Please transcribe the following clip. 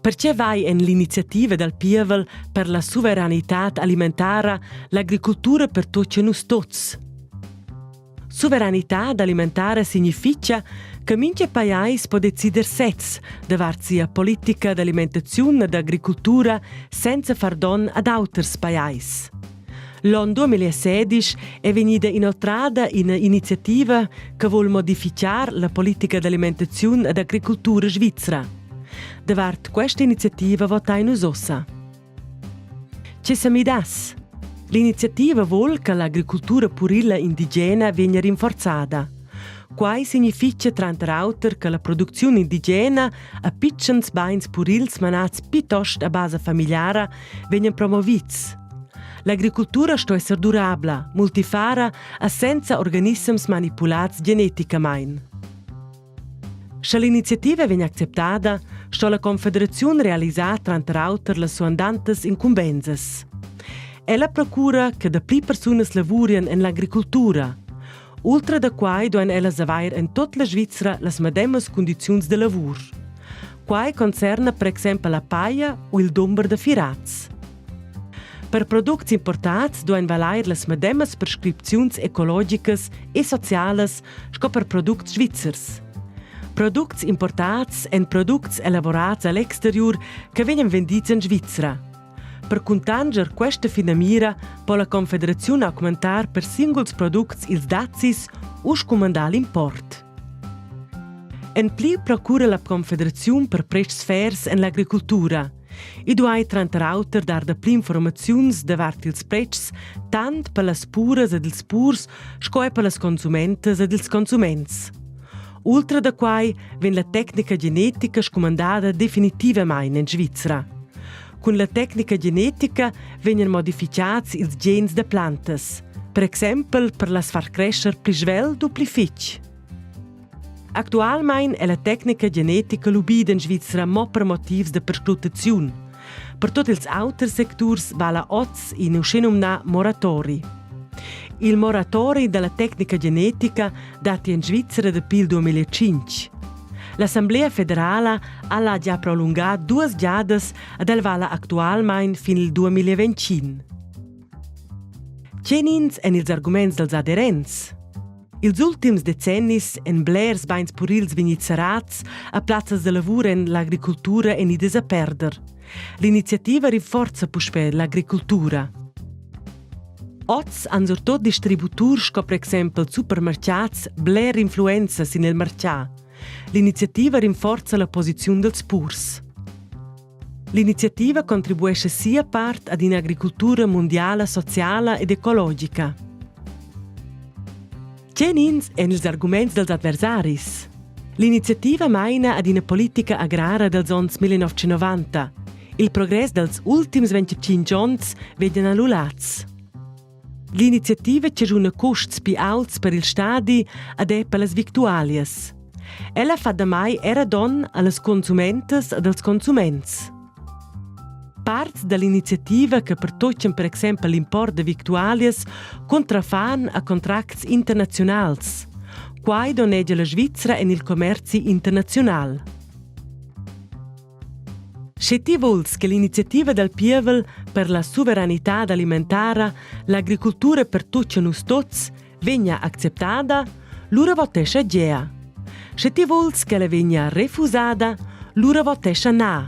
Perche vai en l'iniziativa dal pievel per la suveranitad alimentara l'agricultura per tuot nus tuots? Suveranitad alimentara significha che mincha pajais po decider sez davart sia politica d'alimentaziun e d'agricultura senza far donn ad auters pajais. L'onn 2016 è vegnida inoltrada ina iniziativa che vul modifichar la politica d'alimentaziun ed agricultura svizra. Davart questa iniziativa votain nus ossa. Che sa midass? L'iniziativa vuol che l'agricultura purila indigena vegnia rinforzada. Quai significha tranter auter che la producziun indigena a pitschens bains purils manats piuttost a basa familiara vegnan promovids. L'agricultura sto esser durabla, multifara e senza organissems manipulats geneticamain. Sche l'iniziativa vegn acceptada, sto la Confederaziun realisar tranter auter las suandantas incumbensas. Ella procura che dapli persunas lavurian en l'agricultura. Ultra da quai duain ellas avair en tut la Svizra las medemas cundiziuns da lavur. Quai concerna per exempel la paja u il dumber da firads. Per products importats duain valair las medemas prescripziuns ecologicas e socialas sco per products svizzers. Products importats èn products elavorats a l'exteriur che vegnan vendids en Svizra. Per cuntanscher questa finamira po la Confederaziun augmentar per singuls products ils dazis u scumandar l'import. En pli procura la Confederaziun per pretschs fairs en l'agricultura. I duai tranter auter dar dapli informaziuns davart ils pretschs tant per las puras ed ils purs sco er per las consumentas ed ils consuments. Ultra da quai vegn la tecnica genetica scumandada definitivamain en Svizra. Cun la tecnica genetica vegnan modificads ils gens da plantas, per exempel per las far crescher pli svelt u pli fitg. Actualmein è la tecnica genetica lubida en Svizra mo per motivs da perscrutaziun. Per tut ils auters secturs vala oz in uschenumnà moratori. Il moratori dalla tecnica genetica datti en Svizra dapi il 2005. L'Assamblea federala ha la già prolungà duas giadas ed el vala actualmain fin il 2025. Tgenins èn ils arguments dals aderents? Ils ultims decennis èn blers bains purils vegnids serrads a plazzas da lavur en l'agricultura èn idas a perder. L'iniziativa rinforza puspè l'agricultura. Oz han surtut distributurs sco per exempel supermartgads bler influenza sin il martgà. L'iniziativa rinforza la posiziun dals purs. L'iniziativa contribuescha sia part ad in'agricultura mundiala sociala ed ecologica. Tgenins èn ils arguments dals adversaris? L'iniziativa maina ad ina politica agrara dals onns 1990. Il progress dals ultims 25 onns vegnan annullads. L'iniziativa chaschuna custs pli auts per il stadi ed er per las victualias. Ella fa damai era donn a las consumentas ed als consuments. Parts dall'iniziativa che pertoccan per exempel l'import da victualias contrafan a contracts internaziunals. Quai donnegia la Svizra en il commerzi internaziunal. Sche ti vuls che l'iniziativa dal pievel per la suveranitad alimentara, l'agricultura per tuts nus tuts, vegnia acceptada, lura votescha gea. Sche ti vuls ch'ella vegnia refusada, lura votescha na.